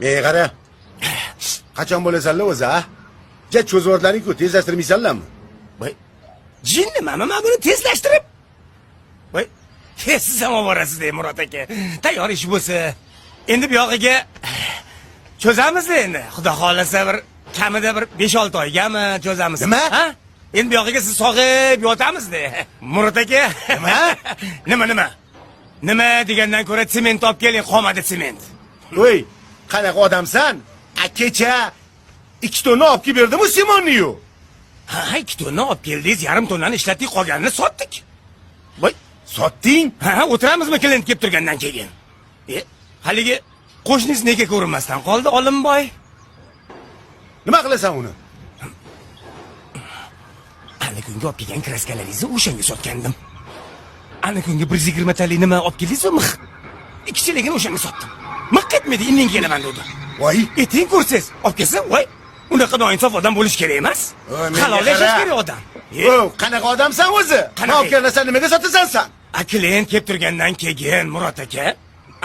Menga qara. Qachon bo'lasanlar o'zi, a? Ja cho'zvorlaring-ku, tezlashtirmaysanlarmi? Voy, jinnimami man buni tezlashtirib? Voy, siz ham oborasiz, Murod aka. Tayyor ish bo'lsa, endi bu yog'iga cho'zamiz endi. Xudo xohlasa, bir kamida bir 5-6 oygami cho'zamiz. Nima? Ha? Endi bu yog'iga siz sog'ib yotamiz-da. Murod aka. Nima? Nima, nima? Nima degandan ko'ra sement olib keling, qolmadi sement. Voy, qanaqa odamsan? A kecha 2 tonna olib kelib berdim-u Simonniyu. Ha, 2 tonna olib keldingiz, yarim tonnani ishlatdik, qolganini sotdik. Voy, sotding? Ha, o'tiramizmi klient kelib turgandan keyin? E, haligi qo'shningiz nega ko'rinmasdan qoldi, Olimboy? Nima qilasan uni? Ana kungi olib kelgan kraskalaringizni o'shanga sotgandim. Ana kungi 120 talik nima olib keldingiz-ku, mix. Ikkichiligini o'shanga sotdim. Miq etmaydi, indin kelaman dedi. Voy, Eting ko'rsangiz, olib kelsa, voy, unaqa noinsof odam bo'lish kerak emas. Voy, menga Halol yashash qara. kerak odam. E, O, qanaqa odamsan o'zi? Qanaqa? Olib kelgan narsani nimaga sotasan san? A klient kelib turgandan keyin, Murod aka,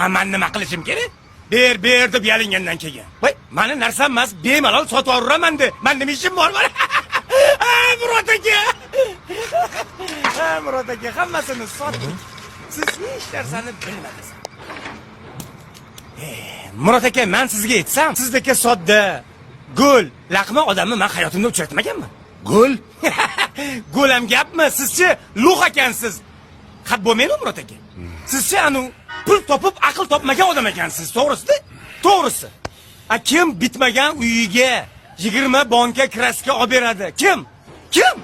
a man nima qilishim kerak? Ber, ber deb yalingandan keyin. Voy, mani narsam emas, bemalol sotib yuboraman de. Man nima ishim bor mana? Ha, Murod aka. Ha, Murod aka, hammasini sotdik. Siz hech narsani bilmadingiz. E, Murod aka, man sizga aytsam, sizdagi sodda, go'l, laqma odamni man hayotimda uchratmaganman. Go'l? Go'l ham gapmi? Sizchi лох ekansiz. Xat bo'lmaydi, Murod aka. Sizchi anu pul topib aql topmagan odam ekansiz, to'g'risida? To'g'risi. A kim bitmagan uyiga 20 bonka kraska olib beradi? Kim? Kim?